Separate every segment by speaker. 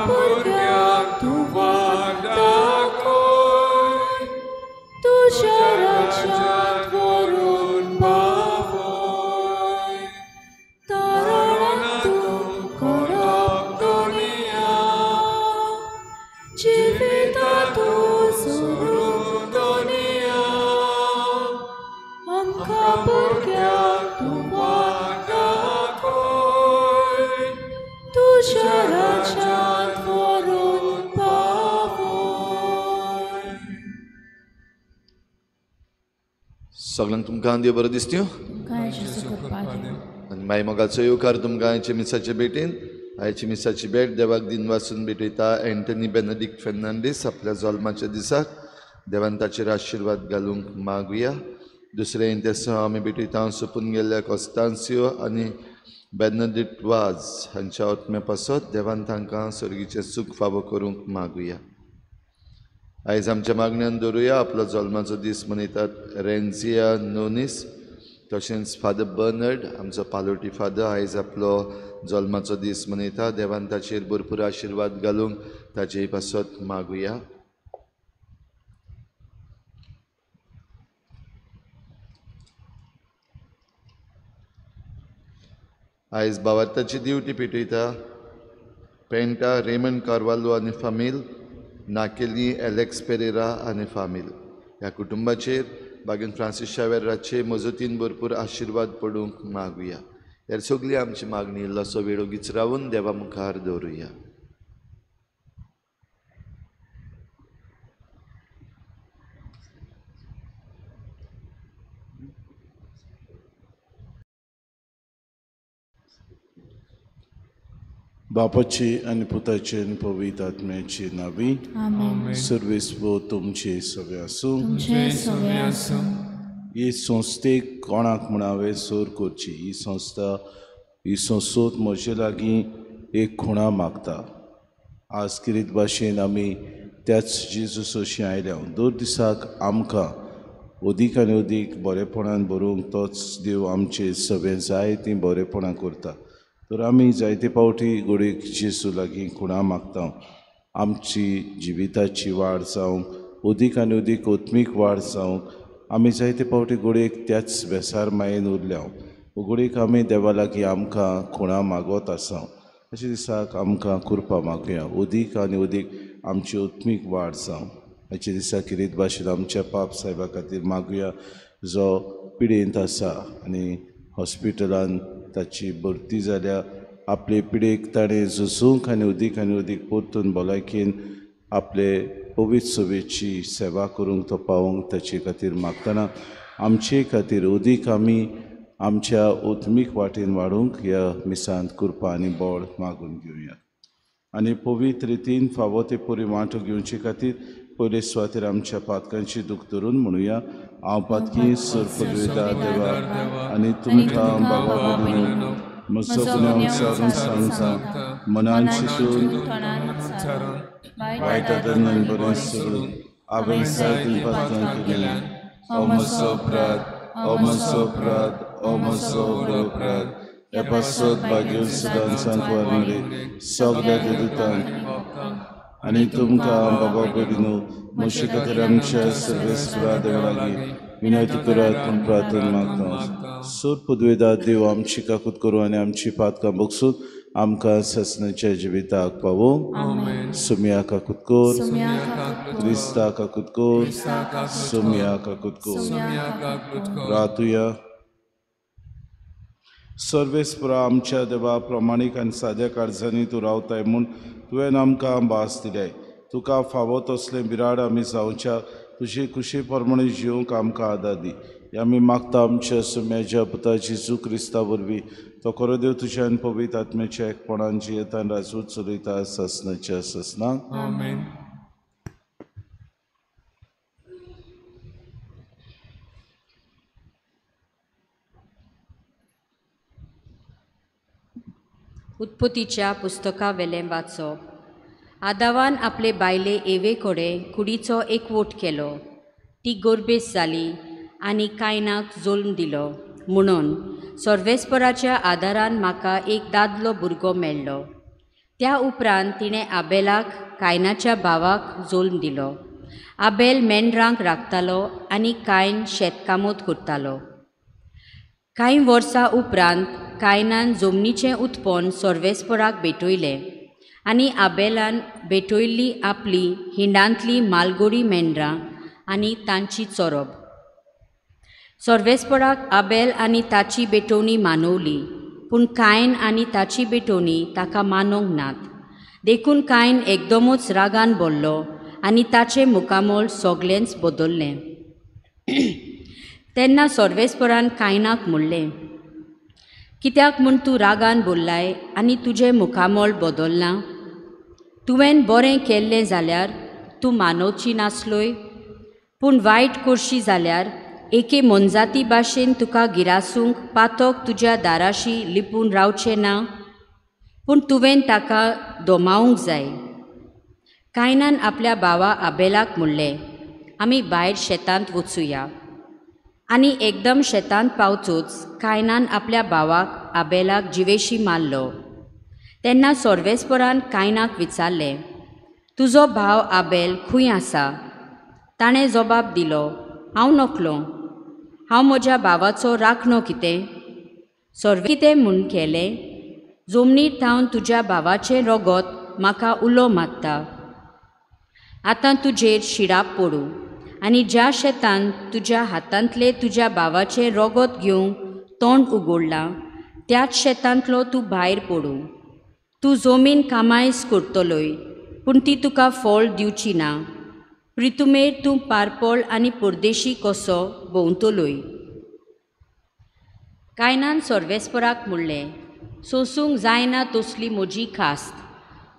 Speaker 1: भुरग्यांक तूं वाट दाखय, तुज्या राज्यांत व्हरून पावय. तारणां तूं करप दोनिया, जिविता तूं सोडून दोनिया. आमकां भुरग्यांक तूं वाट दाखय, तुज्या राज्यांत व्हरून पावय.
Speaker 2: सगळ्यांक तुमकां देव बरो दिसत्यो आनी माय मोगाचो येवकार तुमकां आयचे मिसाचे भेटीन. आयची मिसाची भेट देवाक दिन वाचून भेटयता एंटनी बेनेडिक्ट फेर्नांडीस आपल्या जल्माच्या दिसाक. देवान ताचेर आशिर्वाद घालूंक मागुया. दुसरें इंतेसांव आमी भेटयता सोंपून गेल्ल्या कॉस्तांसियो आनी बेनेडिक्ट वाज हांच्या आत्म्या पासत. देवान तांकां सर्गीचें सूख फावो करूंक मागुया. आयज आमच्या मागण्यान दवरुया आपलो जल्माचो दीस मनयतात रेंजिया नोनीस, तशेंच फादर बर्नर्ड आमचो पालोटी फादर आयज आपलो जल्माचो दीस मनयता. देवान ताचेर भरपूर आशिर्वाद घालूंक ताचे पासत मागुया. आयज भावार्थाची दिवटी पेटयता पेंटा रेमंड कार्वालो आनी फामील, नाकेली एलेक्स पेरेरा आनी फामील. ह्या कुटुंबाचेर बागीन फ्रांसीस शावेराचे मजतीन भरपूर आशिर्वाद पडूंक मागुया. ह्या सगळी आमची मागणी इल्लोसो वेळ ओगीच रावून देवा मुखार दवरुया.
Speaker 3: बापाची आनी पुताची आनी पवित्र आत्म्याची नावी. सर्वेस्पर तुमचे सगळे आसूं. ही संस्थेक कोणाक म्हूण हांवें सर करची. ही संस्था, ही संस्थोत म्हजे लागीं एक खुणा मागता. आज किरीत भाशेन आमी त्याच जेजूस अशीं आयल्या. दर दिसाक आमकां अदीक आनी अदीक बरेपणान बरोवंक तोच देव आमचे सगळें जाय तीं बरेपणां करता. तर आमी जायते फावटी घडयेक जेजू लागीं खुणा मागता. आमची जिविताची वाड जावंक, अदीक आनी अदीक आत्मीक वाड जावंक आमी जायते फावटी घडयेक त्याच बेसार मायेन उरल्या. घडयेक आमी देवा लागीं आमकां खुणा मागत आसा. अशें दिसाक आमकां कृपा मागुया, अदीक आनी अदीक आमची आत्मीक वाड जावं. हाचे दिसा किरीत भाशेन आमच्या पाप सायबा खातीर मागुया, जो पिडेंत आसा आनी हॉस्पिटलान ताची भरती जाल्या. आपले पिडेक ताणें झुजूंक आनी अदीक आनी अदीक परतून भलायकेन आपले पवित्र सभेची सेवा करूंक तो पावोवंक ताचे खातीर मागतना आमचे खातीर अदीक आमी आमच्या आत्मीक वाटेन वाडूंक ह्या मिसांत कृपा आनी बळ मागून घेवया. आनी पवित्र रितीन फावो ते परी वांटो घेवचे खातीर पयले सुवातेर आमच्या पातकांची दूख धरून म्हणुया. हांव पातकी सरपदवेदार देवा आनी तुमकां बाबा भयणीनो म्हजो गुन्यांव सारून सांगता, मनान चिंतून वायट आदरान बरें सोडून हांवें जायतीं पातकां केल्यां. हो म्हजो अपराध, हो म्हजो अपराध, हो म्हजो व्हड अपराध. ह्या पासत भाग्य सदां सांकवार मरे सगळ्या देवतांक आनी तुमकां बाबा भयणीनो म्हजे खातीर आमच्या सर्वेस्परा देवा लागीं विनंती करात म्हूण प्रार्थना मागता. सोर पदवेदा देव आमची काकूत करूं आनी आमची पातकां बगसून आमकां ससनाच्या जिविताक पावोवंक. सुमिया काकूत कर, क्रिस्ता काकूत कर, सुमिया काकूत कर. रातुया. सर्वेस्परा आमच्या देवा प्रमाणीक आनी साद्या काळजांनी तूं रावताय म्हूण तुवें आमकां भास दिल्याय. तुका फावो तसलें बिराड आमी जावच्या तुजे कुशी प्रमाणे जिवंक आमकां आदार दी. आमी मागता आमच्या सुम्याच्या पुता जेजू क्रिस्ता वरवीं तो खरो देव तुज्या आनी पवित्र आत्म्याच्या एकपणान जियेतान राजूच चलयता ससनाच्या ससनाक.
Speaker 1: आमेन.
Speaker 4: उत्पत्तीच्या पुस्तका वेलें वाचप. आदावान आपले बायले एवे कडेन कुडीचो एकवोट केलो. ती गोरबेस जाली आनी कायनाक जल्म दिलो. म्हणून सर्वेस्पराच्या आदारान म्हाका एक दादलो भुरगो मेळ्ळो. त्या उपरांत तिणें आबेलाक कायनाच्या भावाक जोल्म दिलो. आबेल मेंढरांक राखतालो आनी कायन शेतकामत करतालो. कांय वर्सां उपरांत कायनान जमनीचें उत्पन्न सर्वेस्पराक भेटयलें आनी आबेलान भेटयल्ली आपली हिंडांतली मालगोडी मेंढरां आनी तांची चोरप. सर्वेस्पराक आबेल आनी ताची भेटवणी मानवली, पूण कायन आनी ताची भेटवणी ताका मानूंक नात. देखून कायन एकदमूच रागान बोल्लो आनी ताचें मुखामळ सगळेंच बदल्लें. तेन्ना सर्वेस्परान कायनाक म्हणलें, कित्याक म्हूण तूं रागान बोल्लाय आनी तुजें मुखामळ बदल्लां? तुवें बरें केल्लें जाल्यार तूं मानवची नासलोय, पूण वायट करशी जाल्यार एके मोनजाती भाशेन तुका गिरासूंक पातक तुज्या दाराशी लिपून रावचें ना, पूण तुवें ताका दोमावंक जाय. कायनान आपल्या भावा आबेलाक म्हणलें, आमी भायर शेतांत वचुया. आनी एकदम शेतांत पावचोच कायनान आपल्या भावाक आबेलाक जिवेशी मारलो. तेन्ना सर्वेस्परान कायनाक विचारलें, तुजो भाव आबेल खंय आसा? ताणें जबाब दिलो, हांव नकलो, हांव म्हज्या भावाचो राखणो कितें? सर्वे कितें म्हूण केलें? जमनीर थावन तुज्या भावाचें रगत म्हाका उलो मारता. आतां तुजेर शिडाप पडूं आनी ज्या शेतान तुज्या हातांतलें तुज्या भावाचें रगत घेवंक तोंड उगडलां त्याच शेतांतलो तूं भायर पडूं. तूं जमीन कामायस करतलोय, पूण ती तुका फळ दिवची ना. प्रितुमेर तूं पारपोळ आनी परदेशी कसो भोंवतलोय. कायनान सर्वेस्पराक म्हणलें, सोसूंक जायना तसली म्हजी खास्त.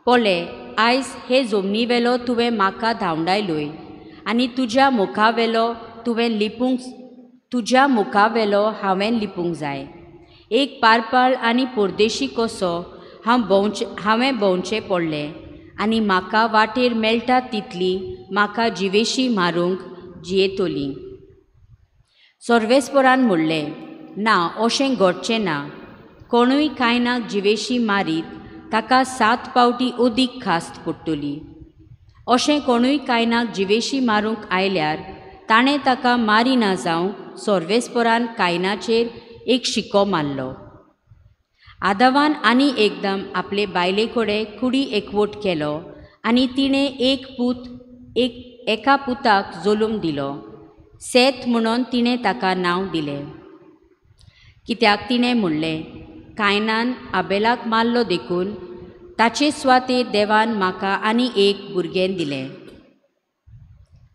Speaker 4: पळय, आयज हे जमनीवेलो तुवें म्हाका धांवडायलोय आनी तुज्या मुखावेलो तुवें लिपूंक तुज्या मुखावेलो हांवें लिपूंक जाय. एक पारपाळ आनी परदेशी कसो हांव भोंवचें हांवें भोंवचें पडलें आनी म्हाका वाटेर मेळटा तितली म्हाका जिवेशी मारूंक जियेतली. सर्वेस्परान म्हणलें, ना, अशें घडचें ना. कोणूय कायनाक जिवेशी मारीत ताका 7 पावटी अदीक खास्त पडटली. अशें कोणूय कायनाक जिवेशी मारूंक आयल्यार ताणें ताका मारिना जावंक सर्वेस्परान कायनाचेर एक शिको मारलो. आदावान आनी एकदम आपले बायले कडेन कुडी एकवट केलो आनी तिणें एक पूत एका पुताक जल्म दिलो. सेत म्हणून तिणें ताका नांव दिलें, कित्याक तिणें म्हणलें, कायनान आबेलाक मारलो देखून ताचे सुवातेर देवान म्हाका आनी एक भुरगें दिलें.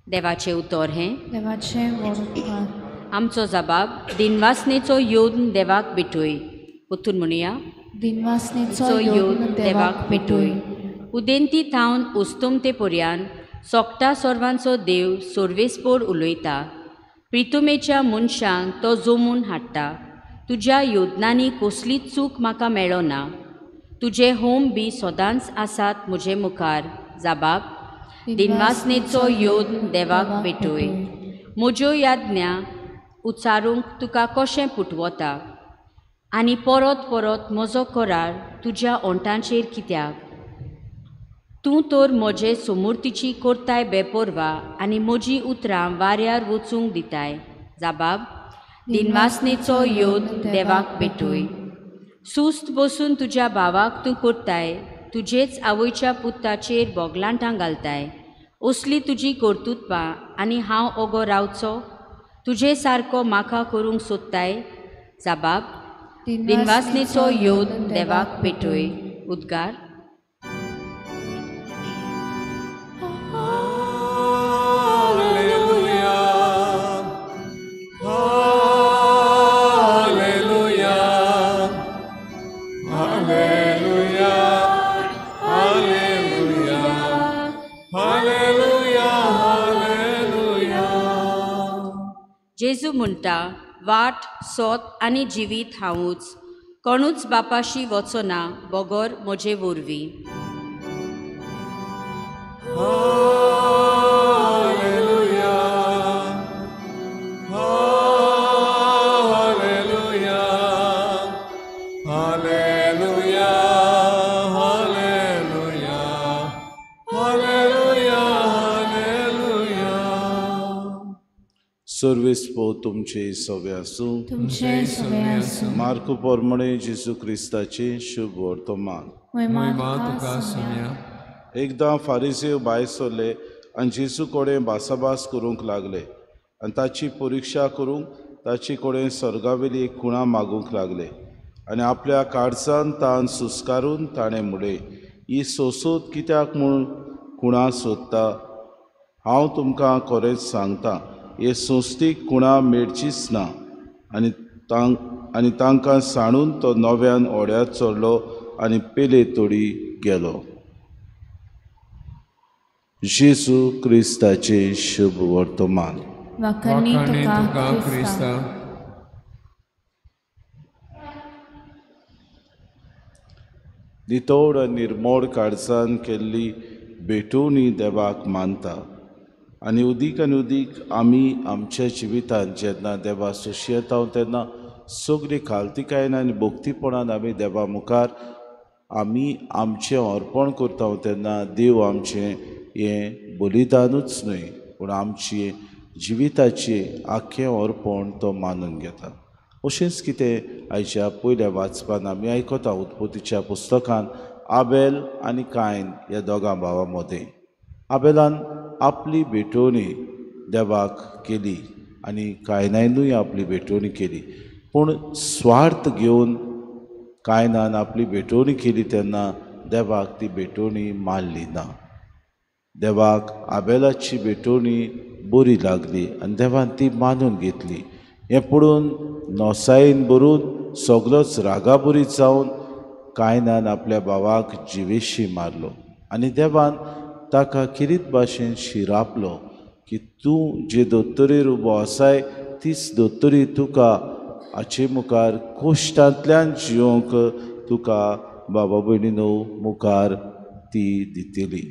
Speaker 4: देवाचें उतर हें.
Speaker 1: देवाचें उपकार.
Speaker 4: आमचो जबाब दिनवासनेचो योद्न देवाक भेटोय. परतून म्हणुया,
Speaker 1: दिनवासनेचो योद्न देवाक भेटोय.
Speaker 4: उदेंती थावन उस्तुमते पर्यान सोकटा सर्वांचो देव सर्वेस्पोर उलयता. प्रितुमेच्या मनशांक तो जमून हाडटा. तुज्या योदनांनी कसलीच चूक म्हाका मेळना. तुजे होम बी सदांच आसात म्हजे मुखार. जबाब दिनवासनेचो योद्न देवाक भेटोय. म्हज्यो याज्ञा उच्चारूंक तुका कशें पुटवता आनी परत परत म्हजो करार तुज्या ओंठांचेर कित्याक? तूं तर म्हजे समूर्तीची करताय बेपर्वा आनी म्हजी उतरां वाऱ्यार वचूंक दिताय. जबाब दिनवासनेचो योद्न देवाक भेटोय. सुस्त बसून तुज्या भावाक तूं करताय, तुजेच आवयच्या पुताचेर बोगलांटां घालताय. असली तुजी कर्तुत्वां आनी हांव ओगो रावचो? तुजे सारको म्हाका करूंक सोदताय? जबाब दिनवासनेचो योद्न देवाक भेटोय. उद्गार. जेजू म्हणटा, वाट, सोत आनी जिवीत हांवूच, कोणूच बापाशी वचना बगर म्हजे वरवीं.
Speaker 2: Hallelujah, hallelujah, hallelujah.
Speaker 3: सर्वेस पो तुमचे सवे आसूं.
Speaker 1: तुमचे सवे आसूं.
Speaker 3: मार्कू पोरमणे जेजू क्रिस्ताचे शुभ वर्तमान.
Speaker 1: महिमा तुका सोम्या.
Speaker 3: एकदां फारिसेव भायर सरले आनी जेजू कडेन भासाभास करूंक लागले आनी ताची परिक्षा करूंक ताचे कडेन सर्गावेली एक खुणा मागूंक लागले आनी आपल्या काळजान तान सुस्कारून ताणें म्हणलें, ही सोंसोत कित्याक म्हूण खुणा सोदता? हांव तुमकां खरेंच सांगता, हे संस्थेक खुणा मेळचीच ना. आनी तांकां सांडून तो नव्यान होड्यार चडलो आनी पेले तोडी गेलो. जेजू क्रिस्ताचें शुभ वर्तमान.
Speaker 1: वाखाणनी तुका क्रिस्ता.
Speaker 3: नितोड आनी निर्मोड काळजान केल्ली भेटवणी देवाक मानता आनी उदीक आनी उदीक आमी आमच्या जिवितांत जेन्ना देवा सोशी येता तेन्ना सगळी खालतीकायेन आनी भक्तीपणान आमी देवा मुखार आमी आमचें अर्पण करता तेन्ना देव आमचें हें बलिदानूच न्हय पूण आमचें जिविताचें आख्खें अर्पण तो मानून घेता. अशेंच कितें आयच्या पयल्या वाचपान आमी आयकता उत्पत्तीच्या पुस्तकान आबेल आनी कायन ह्या दोगां भावां मदें. आबेलान आपली भेटवणी देवाक केली आनी कायनानूय आपली भेटवणी केली, पूण स्वार्थ घेवन कायनान आपली भेटवणी केली तेन्ना देवाक ती भेटवणी मानली ना. देवाक आबेलाची भेटवणी बरी लागली आनी देवान ती मानून घेतली. हें पळोवन नोसायेन भरून सगळोच रागाबरीत जावन कायनान आपल्या भावाक जिवेशी मारलो आनी देवान ताका किरीत भाशेन शिरापलो की तूं जे दोतोरीर उबो आसाय तीच दोतोरी तुका हाचे मुखार कोश्टांतल्यान जियोंक तुका बाबा भयणीनो मुखार ती दितली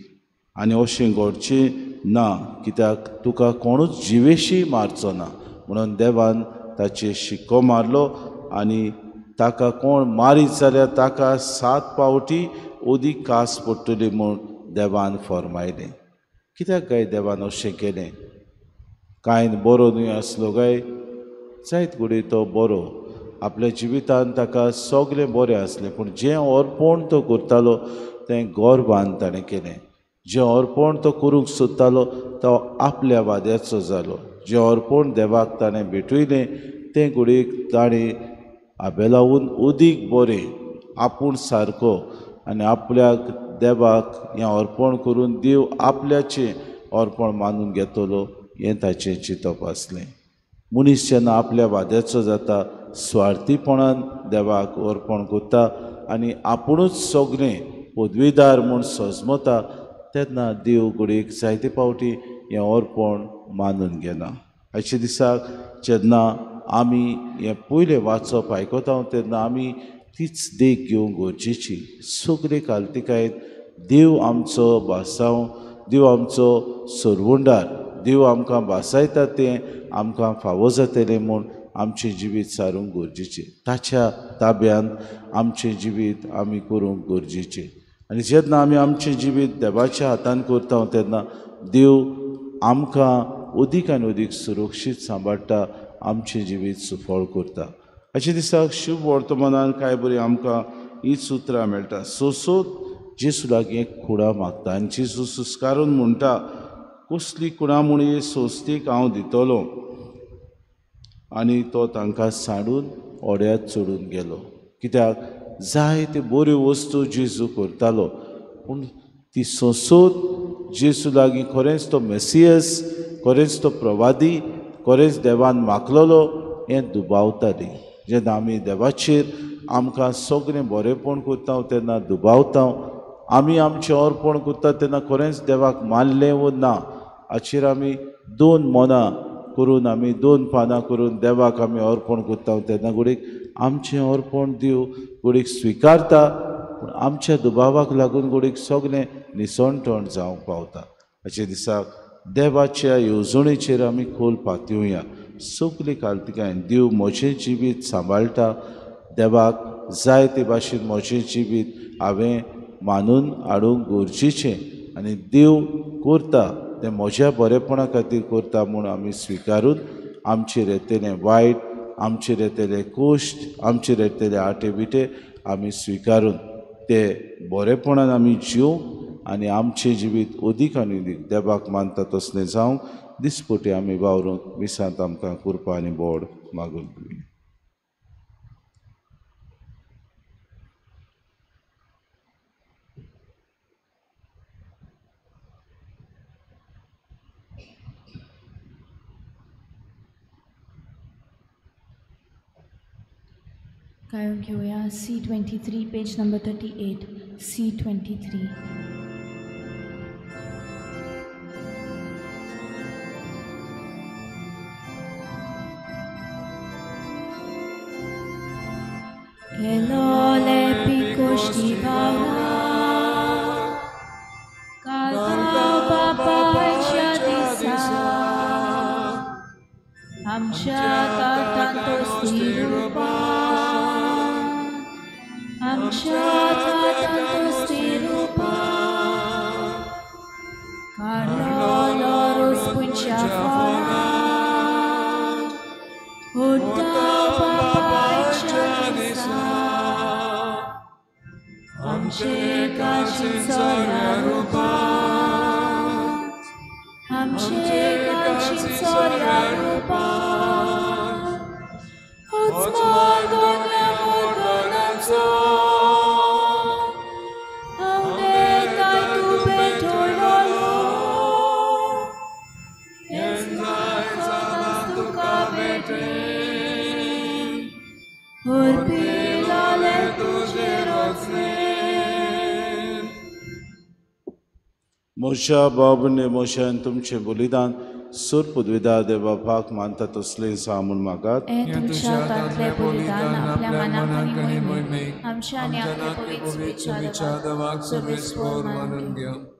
Speaker 3: आनी अशें घडचें ना कित्याक तुका कोणूच जिवेशी मारचो ना. म्हणून देवान ताचेर शिक्को मारलो आनी ताका कोण मारीत जाल्यार ताका 7 पावटी ओदीक कास पडटली म्हूण देवान फर्मायलें. कित्याक काय देवान अशें केलें? कांय बरो न्हय आसलो काय? जायत घडये तो बरो, आपल्या जिवितान ताका सगळें बरें आसलें, पूण जें अर्पण तो करतालो तें गर्वान ताणें केलें. जें अर्पण तो करूंक सोदतालो तो आपल्या वाद्याचो जालो. जें अर्पण देवाक ताणें भेटयलें तें घडयेक ताणें आबेलावून अदीक बरें आपूण सारको आनी आपल्याक देवाक हें अर्पण करून देव आपल्याचें अर्पण मानून घेतलो हें ताचें चिंतप आसलें. मनीस जेन्ना आपल्या वाद्याचो जाता स्वार्थीपणान देवाक अर्पण करता आनी आपुणूच सगळें पदवीदार म्हूण सजमता तेन्ना देव घडयेक जायते फावटी हें अर्पण मानून घेना. आयच्या दिसाक जेन्ना आमी हें पयलें वाचप आयकता तेन्ना आमी तीच देख घेवंक गरजेची. सगळे कालतिकायेन देव आमचो भासाव, देव आमचो सरवंडार, देव आमकां भासायता तें आमकां फावो जातलें म्हूण आमचें जिवीत सारूंक गरजेचें. ताच्या ताब्यान आमचें जिवीत आमी करूंक गरजेचें. आनी जेन्ना आमी आमचें जिवीत देवाच्या हातान करता तेन्ना देव आमकां अदीक आनी अदीक सुरक्षीत सांबाळटा, आमचें जिवीत सुफळ करता. अशे दिसाक शुभ वर्तमानान कांय बरी आमकां हीं सुत्रां मेळटा. सोंसोत जेजू लागीं एक खुणा मागता आनी जेजू सुस्कारून म्हणटा, कसली खुणा म्हूण हे सोंस्तीक हांव दितलो. आनी तो तांकां सांडून होड्यार चडून गेलो. कित्याक जायते बऱ्यो वस्तू जेजू करतालो, पूण ती सोंसोत जेजू लागीं खरेंच तो मेसियस, खरेंच तो प्रवादी, खरेंच देवान मागलेलो हें दुबावताली. जेन्ना आमी देवाचेर आमकां सगळें बरेंपण करता तेन्ना दुबावता, आमी आमचें अर्पण करता तेन्ना खरेंच देवाक मानलें वो ना हाचेर आमी दोन मनां करून, आमी दोन पानां करून देवाक आमी अर्पण करता तेन्ना घडयेक आमचें अर्पण देव घडयेक स्विकारता, पूण आमच्या दुबावाक लागून घडयेक सगळें निसणटण जावंक पावता. हाचे दिसाक देवाच्या येवजणेचेर आमी खोल पातयेवया. सगळी कालतिकायेन देव म्हजें जिवीत सांबाळटा, देवाक जाय ते भाशेन म्हजें जिवीत हांवें मानून हाडूंक गरजेचें आनी देव करता तें म्हज्या बरेपणा खातीर करता म्हूण आमी स्विकारून आमचेर येतलें वायट, आमचेर येतले कोश्ट, आमचेर येतले आटे बिटे आमी स्विकारून ते बरेपणान आमी जिवंक आनी आमचें जिवीत अदीक आनी अदीक देवाक मानता तसलें जावंक दिसपटी आमी वावरूंक मिसांत आमकां कृपा आनी बोड मागून दिवया.
Speaker 5: गायन घेऊया C23 page number 38 C23. Kelole pikoshti vara kalta papaच्या दिसा आमच्या तांतोस्ती रूपा आमच्या तांतोस्ती रूपा काडलो रोसपुंच्या फळा उडटा बापायच्या दिसा आमचे काळजीचोऱ्या रूपा आमचे काळजीचोऱ्या रूपा होच दोन्या मोदनाचो
Speaker 3: मोशा बाबने मोशान तुमचें बलिदान सुर पदवीदार देवा मानता तसलें सा म्हूण मागात.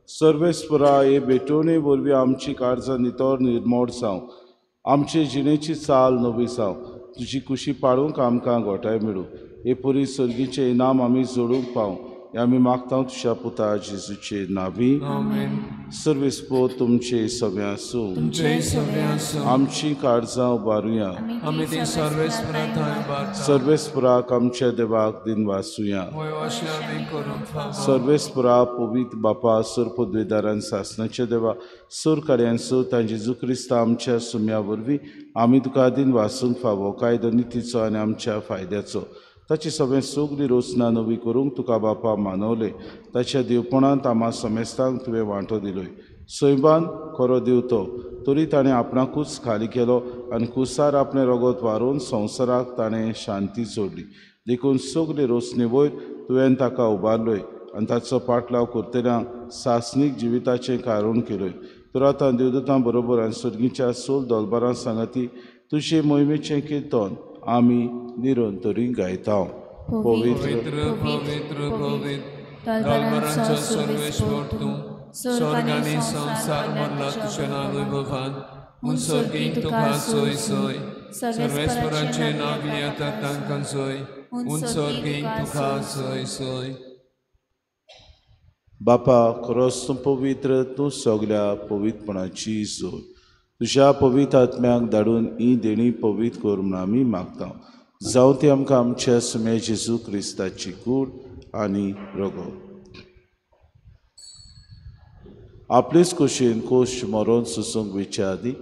Speaker 3: सर्वेस्परा हे भेटवणे वरवीं आमची काळजां नितळ निर्मोड जावं, आमचे जिणेची चाल नवी जावं, तुजी कुशी पाळूंक आमकां घोटाय मेळूं, हे परी सर्गीचें इनाम आमी जोडूंक पावूं हे आमी मागता तुज्या पुता जेजूचे नांवी. सर्वेस्पर तुमचे सगळें आसूं. आमची काळजां उबारुया. सर्वेस्पराक आमच्या देवाक दिनवासुया. सर्वेस्परा पवित्र बापा सर पदवेदारान सासनाच्या देवा सर कार्यांचो तांचे जेजू क्रिस्ता आमच्या सुम्या वरवीं आमी तुका दिनवासूंक फावो कायदो नितीचो आनी आमच्या फायद्याचो ताची सगळें सगळी रचना नवी करूंक तुका बापा मानवले. ताच्या देवपणांत आमा समेस्तांक तुवें वांटो दिलोय. सैमान खरो देव तो तरी ताणें आपणाकूच खाली केलो आनी कुसार आपणें रगत वारोवन संवसाराक ताणें शांती जोडली. देखून सगळे रचने वयर तुवें ताका उबारलोय आनी ताचो पाटलाव करतल्यांक सासणीक जिविताचें कारण केलोय. तर आतां देवदूतां बरोबर आनी सर्गीच्या सोल दोलबारां सांगाती तुजे मोहिमेचें किर्तन आमी निरंतरी गायता.
Speaker 1: पवित्र पवित्र पवित्र दरबारांचो सर्वेश्वर तूं स्वर्गांनी संवसार भरला तुज्या नांव वैभवान म्हूण सर्गीक तुका सोय सोय सर्वेश्वराचें नांव येता तांकां सोय म्हूण सर्गीक तुका सोय सोय.
Speaker 3: बापा खरोच तूं पवित्र, तूं सगल्या पवित्रपणाची जोड. तुज्या पवित्र आत्म्याक धाडून ही देणी पवित्र कर म्हूण आमी मागता. जावं ती आमकां आमच्या सुम्या जेजू क्रिस्ताची कूड आनी रगत. आपलेच कुशीन कोश मरोन सोसूंक वयच्या आदीं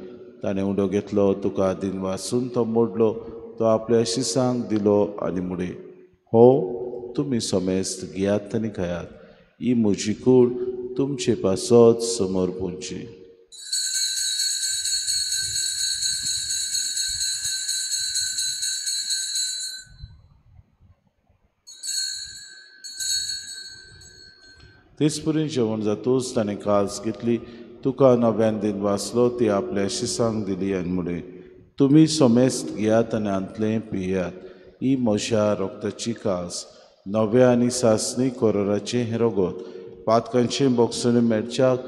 Speaker 3: ताणें उडो घेतलो, तुका दिनवासून तो मोडलो, तो आपल्या शिसांक दिलो आनी मुडे हो तुमी समेस्त घेयात आनी खायात, ही म्हजी कूड तुमचे पासत समर्पूंची. तेच परी जेवण जातूच ताणें काल्स घेतली, तुका नव्यान दिन वाचलो, ती आपल्या शिसांक दिली आनी म्हणलें तुमी समेस्त घेयात आनी हांतलें पियात, ही म्हज्या रक्ताची कास नव्या आनी सासणी कोरोराचें हें रगत पातकांचें बोगसणें मेळच्याक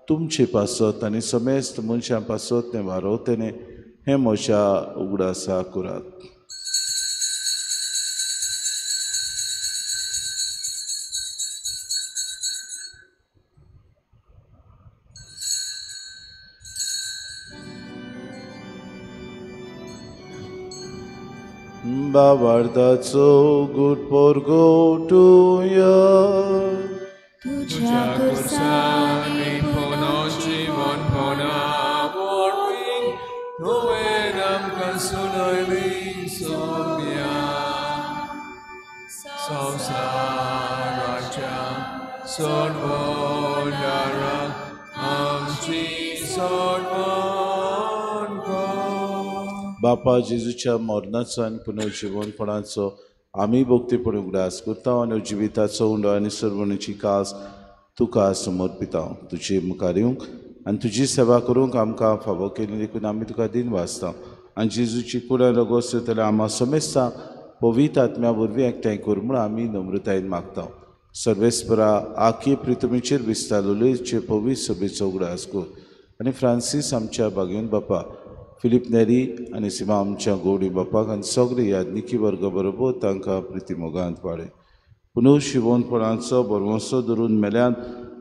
Speaker 3: तुमचे पासत आनी समेस्त मनशां पासत तें वारोवतलें हें म्हज्या उगडासा करात. बाबार्थाचो गुट परगटुया.
Speaker 1: तुज्या खुर्सांनी पुनर्जीवनपणा वरवीं तुवें आमकां सुनायली सोम्या. संवसाराच्या सोडवणारा आमची सोडवण कर.
Speaker 3: बापा जेजूच्या मरणाचो आनी पुनर्जिवनपणाचो आमी भक्तीपणी उगडास करता आनी जिविताचो उंडो आनी सर्वणीची कास तुका समर्पिता. तुजे मुखार येवंक आनी तुजी सेवा करूंक आमकां फावो केली देखून आमी तुका दिन वाचता. आनी जेजूची कुडां रगोस जाल्यार आमा समेस्ता पवित्र आत्म्या वरवीं एकठांय कर म्हूण आमी नम्रतायेन मागता. सर्वेस्परा आखी प्रितमीचेर विस्तारलेचे पवित्र सभेचो उगडास कर आनी फ्रांसीस आमच्या बागेवन बापा, फिलीप नेरी आनी सिमा आमच्या गोवडी बापाक आनी सगळे याज्ञिकी वर्ग बरोबर तांकां प्रिती मोगांत वाडय. पुनः शिवोनपणाचो बरवंसो धरून मेल्यान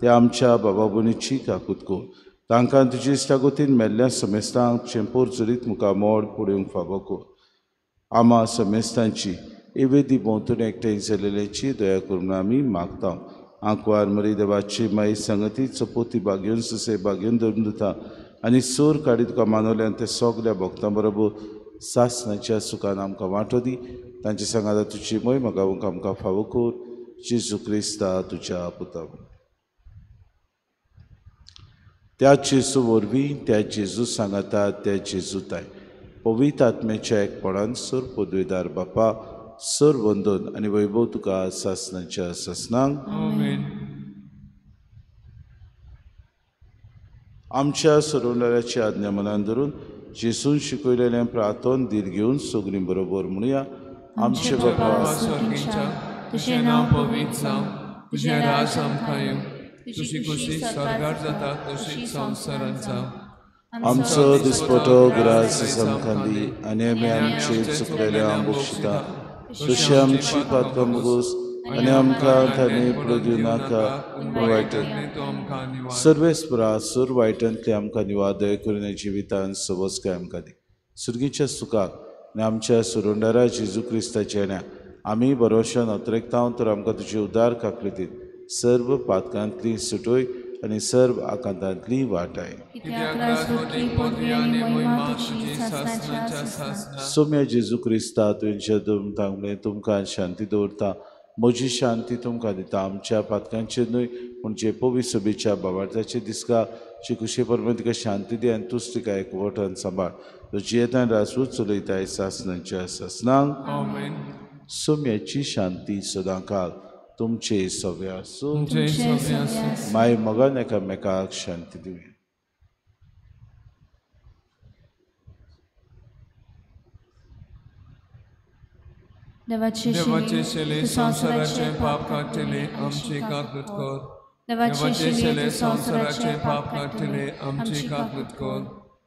Speaker 3: ते आमच्या बाबा भयणीची काकूत कर. तांकां तुजी इश्टागतीन मेल्ल्या समेस्तांक चेंपोर चरीत मुखार मोड पडोवंक फावो कर. आमा समेस्तांची एवेदी भोंवतणी एकठांय जाल्ल्याची दया करून आमी मागता. आंकवार मरी देवाची माई संगती चपोती बागेवन सुसे बागेवन धरून दिता आनी सोर काडी तुका मानवल्यान ते सगल्या भक्तां बरोबर सासणाच्या सुखान आमकां वांटो दी. तांचे सांगाता तुजी मोय गावंक आमकां फावो कर. जेजू क्रिस्ता तुज्या पुता. त्या जेजू वरवीं, त्या जेजू सांगाता, त्या जेजू ताय पवित्र आत्म्याच्या एकपणान सर पदवेदार बापा सर वंदन आनी वैभव तुका सासणाच्या सासणांक.
Speaker 1: आमेन.
Speaker 3: आमच्या सरवणाऱ्याची आज्ञा मनान धरून जेजून शिकयलेलें प्रार्थन धीर घेवन सगळीं बरोबर म्हणुया. आमचे बापा
Speaker 1: स्वर्गीच्या, तुजें नांव पवित्र जावं, तुजें राज आमकां येवं, तुजी खुशी स्वर्गार जाता तशीच संवसारांत जावं.
Speaker 3: आमचो दिसपटो ग्रास आमकां दी आनी आमी आमचे चुकलेल्या बक्षिता तशी आमची पातकां मुगोस आनी आमकां ताणें पडूं दिवं नाका पूण वायटन सर्वेस्परा सुर वायटांतले आमकां निवार दया करून जिवितान सवस्काय आमकां दी. सुर्गीच्या सुखाक आनी आमच्या सुरुंडारा जेजू क्रिस्ताच्या येण्या आमी बरोवशान अत्रेकता तर आमकां तुजी उदार काकळतीन सर्व पातकांतली सुटोय आनी सर्व आकांतांतली वाटाय. सोम्या जेजू क्रिस्ता तुवें सांगलें तुमकां शांती दवरता, म्हजी शांती तुमकां दिता. आमच्या पातकांचेर न्हय पूण जे पवित्र सभेच्या बाबार्थाचे दिसका जे खुशे परमाण तिका शांती दी आनी तूच तिका एकवटान सांबाळ. तो जियेतान राजूच चलयताय सासणाच्या सासणांक. सोम्याची शांती सदांकाल तुमचे सगळे आसूं. माय मोगान एकामेकाक शांती दिवया.
Speaker 1: देवाचे शेले संवसाराचे पाप काडटले आमची काकूत कर. देवाचे शेले संवसाराचे पाप काडटले आमची काकूत कर.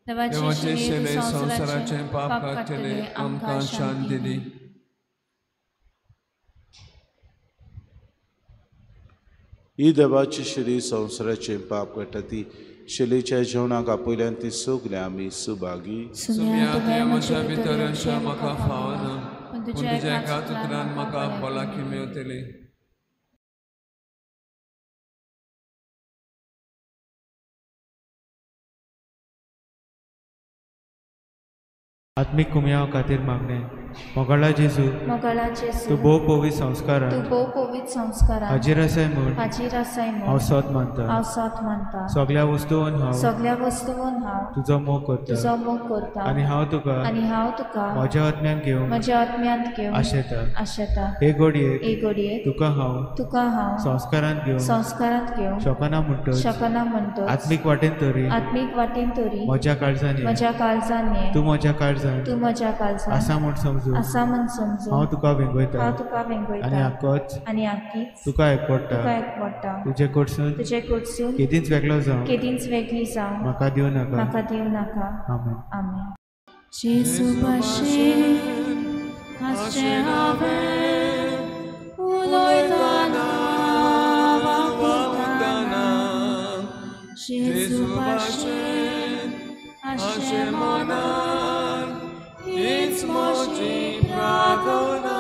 Speaker 1: देवाचे शेले संवसाराचे पाप काडटले आमकां शांती दी.
Speaker 3: ही देवाची शेली संवसाराचे पाप काडटा ती शेलीच्या जेवणाक आपयल्यान ती सगळे आमी सुभागी.
Speaker 1: म्हज्या भितर अशें म्हाका फावना पूण तुज्या एका उतरान म्हाका भलायकी मेळटली.
Speaker 6: आत्मीक कुमयाव खातीर मागणें. मोगाळा जेजू, तूं भोव पवित्र संस्कारान हाजीर आसाय म्हूण हांव सत मानता. सगळ्या वस्तून हांव तुजो मोग करता आनी हांव तुका म्हज्या आत्म्यांत घेवंक आशेता. हे घडयेक तुका हांव संस्कारांत घेवंक शकना म्हणटच आत्मीक वाटेन तरी म्हज्या काळजान तूं म्हज्या काळजान आसा म्हूण समजू हांव तुका वेंगयता आनी आकीच तुका एकवटा. तुजे कडसून केदींच वेगळो जावं म्हाका दिवं नाका. आमेन.
Speaker 5: जेजू भाशेन हांसचें हांवें उलयतना वावुरतना, जेजू भाशेन हांसचें मनान हीच म्हजी
Speaker 1: प्रार्थना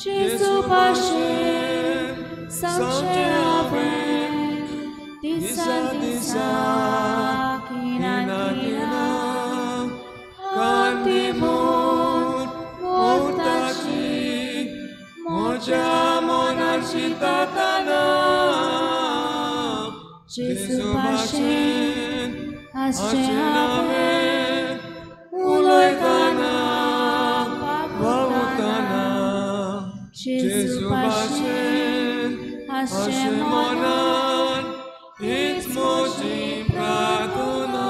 Speaker 1: जेजू भाशेन सांगचें हांवें दिसा दिसा खिणा खिणा कांती म्हूण मोर्ताची म्हज्या मनाची ताताना
Speaker 5: जेजू भाशेन आसचें हांवें
Speaker 1: उलयतना वावुरतना
Speaker 5: जेजू भाशेन आसचें
Speaker 1: मनान हीच म्हजी प्रार्थना.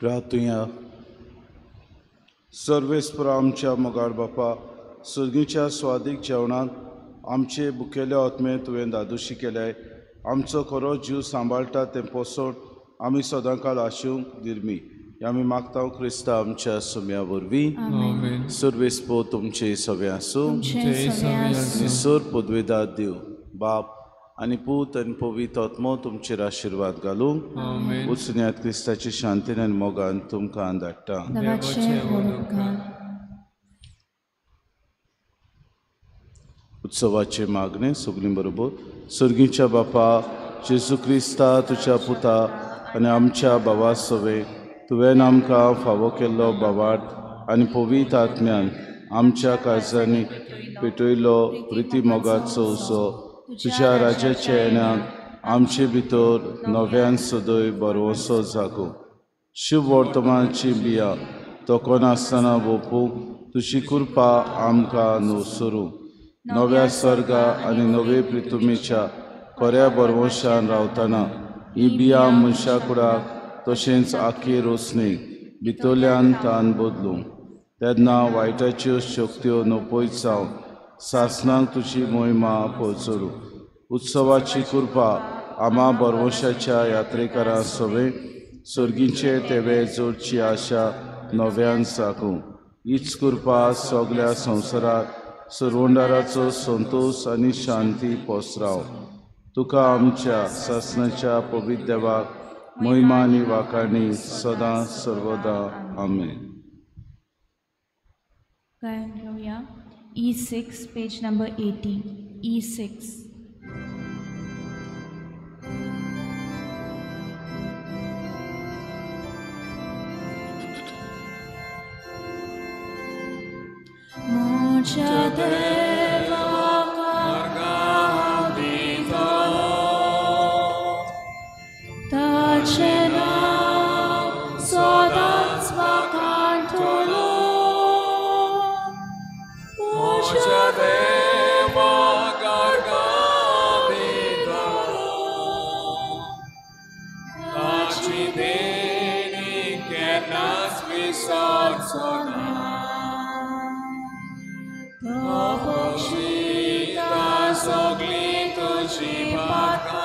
Speaker 3: प्रार्थुया. सर्वेस्पर आमच्या मोगाळ बापा, सर्गीच्या स्वादीक जेवणांत आमचे बुकेले आत्मे तुवें दादोशी केल्याय. आमचो खरो जीव सांबाळटा तें पोसण आमी सदांकाळ आशूंक दिरमी आमी मागता क्रिस्ता आमच्या सुम्या वरवीं. सर्वेस्पर तुमचे सगळे आसूं. सर पदवेदार देव बाप आनी पूत आनी पवित्र आत्मो तुमचेर आशिर्वाद घालूंक. उचन्यात क्रिस्ताची शांतीन आनी मोगान तुमकां धाडटा. उत्सवाचे मागणे सगळीं बरोबर. सर्गीच्या बापा जेजू क्रिस्ता तुज्या पुता आनी आमच्या भावा सवे तुवें आमकां फावो केल्लो भावार्थ आनी पवित्र आत्म्यान आमच्या काळजांनी पेटयलो प्रिती मोगाचो उसो तुज्या राज्याच्या येण्यान आमचे भितर नव्यान सदय बरवसो जागो. शुभ वर्तमानाची बिया तोखनासतना वोपूंक तुजी कृपा आमकां न्हवसरूं. नव्या सर्गा आनी नवे प्रितुमेच्या खऱ्या बरवशान रावतना ही बिया मनशा कुडाक तशेंच आखी रोसणेक भितरल्यान तान बदलूं. तेन्ना वायटाच्यो शक्त्यो नपयत जावन सासणाक तुजी मोहिमा पोचरू. उत्सवाची कृपा आमा बरवशाच्या यात्रेकारां सवे सर्गीचे तेवे जोडची आशा नव्यान साकूं. हीच कृपा सगळ्या संवसारात सर्वंडाराचो संतोश आनी शांती पसराव. तुका आमच्या सासणाच्या पवित्र देवाक महिमा आनी वाखाणी सदां सर्वदा. आमेन.
Speaker 5: गायन घेवया. E6, page number 80. E6. म्हज्या देवा
Speaker 1: मार्गां दितलो
Speaker 5: ताचें नांव सदांच वाखाणटलो.
Speaker 1: म्हज्या देवा मार्गां दितलो ताची देणी केन्नाच विसरचो ना. तो बक्षिता सगळीं तुजी पातकां.